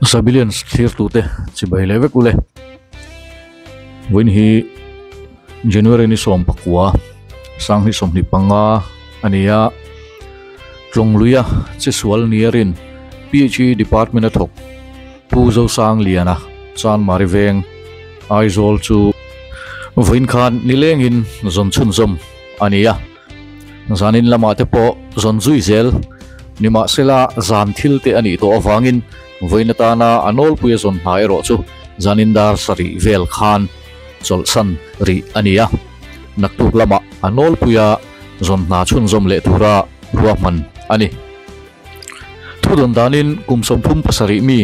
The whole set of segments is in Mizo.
Zabilians thlirtute chibai leh vek ule. Vawiin hi January ni 19 sanghnih 25 a ni a, Tlawngluia Chesual Niarin PHE Department a thawk Pu Zosangliana Chanmari Veng Aizawl chu vawiin khan nilengin zawn chhunzawm a ni a. Zanin lamah te pawh zawn zui zel nimahsela zan thil te a nih tawh avangin vawiin atana a nawlpui a zawn hna erawh chu zanin dar sarih vel khan chawlhsan rih a ni a. Naktuk lamah a nawlpuia zawn hna chhunzawm leh tura ruahman a ni. Thudawn danin kum 37 mi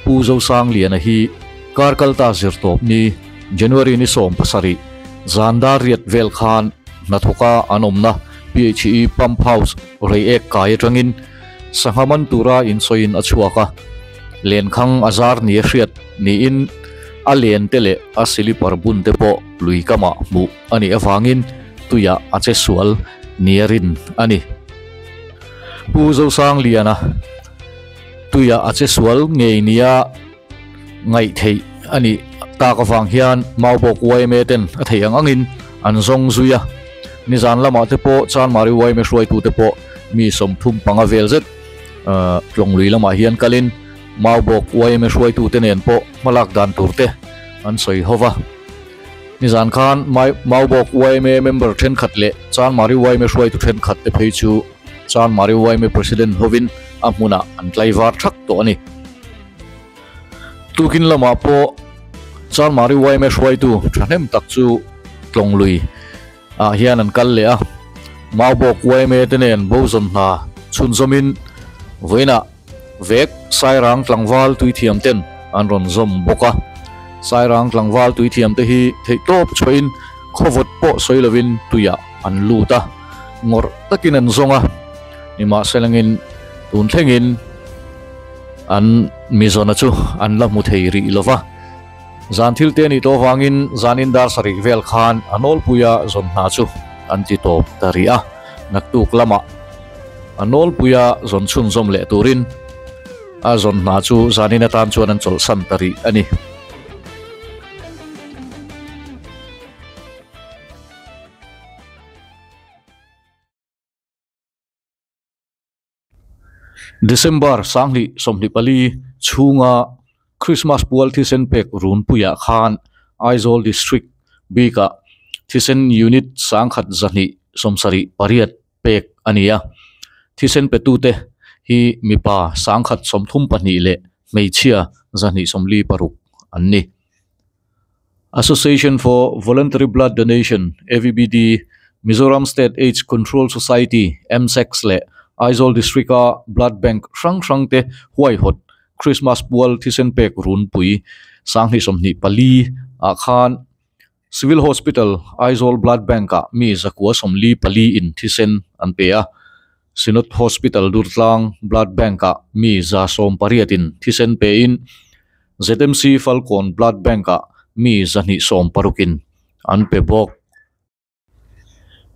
Pu Zosangliana hi kar kalta zirtawp ni January ni 17 zan dar riat vel khan hnathawka an awmna PHE Pump House Reiek kai atangin sangha man tura insawiin a chhuak a, lenkhang a zar ni a hriat niin a len te leh a silipar bun te pawh lui kamah hmuh a nih avangin tuiah a che sual nia rin a ni. Pu Zosangliana tuiah a che sual ngei nia ngaih theih a nih tak avang hian Maubawk YMA ten a theih ang angin an zawng zui a. Nizan lamah te pawh Chanmari YMA hruaitute pawh mi 35 vel zet Tlawnglui lamah hian kalin Maubawk YMA hruaitute nen pawh hmalak dan tur te an sawi ho va. Nizan khan Maubawk YMA member thenkhat leh Chanmari YMA hruaitu thenkhat te phei chu Chanmari YMA President hovin a hmunah an tlaivar thak tawh a ni. Tukin lamah pawh Chanmari YMA hruaitu thahnem tak chu Tlawnglui ah hian an kal leh a, Maubawk YMA te nen bozawn hna chhunzawmin vawiinah vek Sairang tlangval tuithiam ten an rawn zawm bawk a. Sairang tlangval tuithiam te hi theihtawp chhuahin khawvawt pawh sawi lovin tuiah an lut a, ngawrh takin an zawng a, nimahselangin tun thlengin an mizawna chu an la hmu thei rih lo va. Zan thil te anih tawh avangin zanin dar sarih vel khan a nawlpuia zawn hna chu an ti tawp ta rih a, naktuk lamah a nawlpuia zawn chhunzawm leh turin a zawn hna chu zanin atan chuan an chawlhsan ta rih a ni. December 2024 chhunga Christmas pual thisen pek runpuiah khan Aizawl District bikah thisen unit 1,278 pek a ni a. Thisen petute hi mipa 132 leh hmeichhia 246 an ni. Association for Voluntary Blood Donation, AVBD, Mizoram State AIDS Control Society, MSACS, leh Aizawl District-a Blood Bank hrang hrangte huaihawt Christmas pual thisen pek runpui 2024 ah khan Civil Hospital, Aizawl Blood Bank-ah mi 194 in thisen an pe a. Synod Hospital Durtlang Blood Bank-ah mi 180 in thisen pein ZMC Falkawn Blood Bank-ah mi 260 in an pe bawk.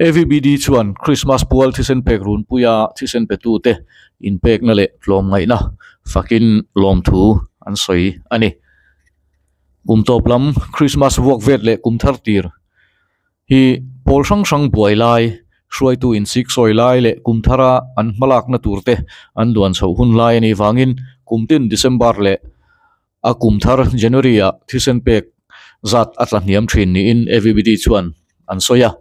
AVBD chuan Christmas pual thisen pek runpuia thisen petute inpekna leh tlawmngaihna fakin lawmthu an sawi a ni. Kum tawp lam Christmas vuak vet leh kum thar tir hi pawl hrang hrang buai lai, hruaitu insik sawi lai leh kum thara an hmalakna turte an duan chhoh hun lai a nih vangin kum tin December leh a kum thar January ah thisen pek zat a tla hniam thin niin AVBD chuan an sawi a.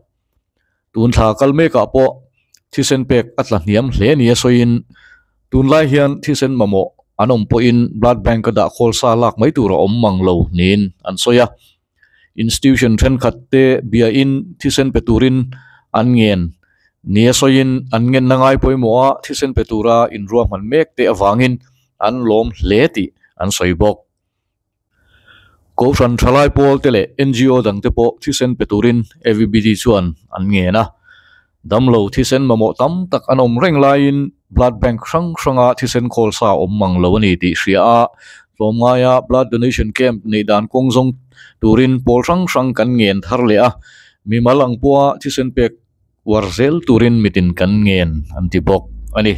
Tun thla kal mekah pawh thisen pek a tla hniam hle ni a sawiin tunlai hian thisen mamawh an awm pawhin blood bank a dah khawl sa lak mai tur a awm mang lo niin an sawi a. Institution thenkhat te biain thisen pe turin an ngen ni a sawiin an ngenna ngai pawimawh a thisen pe tura inruahman mek te avangin an lawm hle tih an sawi bawk. Kohhran thalai pawl te leh NGO dang te pawh thisen pe turin AVBD chuan an ngen a. Damlo thisen mamawh tam tak an awm reng laiin blood bank hrang hranga thisen khawl sa awm mang lo a ni tih hria a, tlawmngaia blood donation camp neih dan kawng zawng turin pawl hrang hrang kan ngen thar leh a, mimal ang pawha thisen pek uar zel turin mitin kan ngen an ti bawk a ni.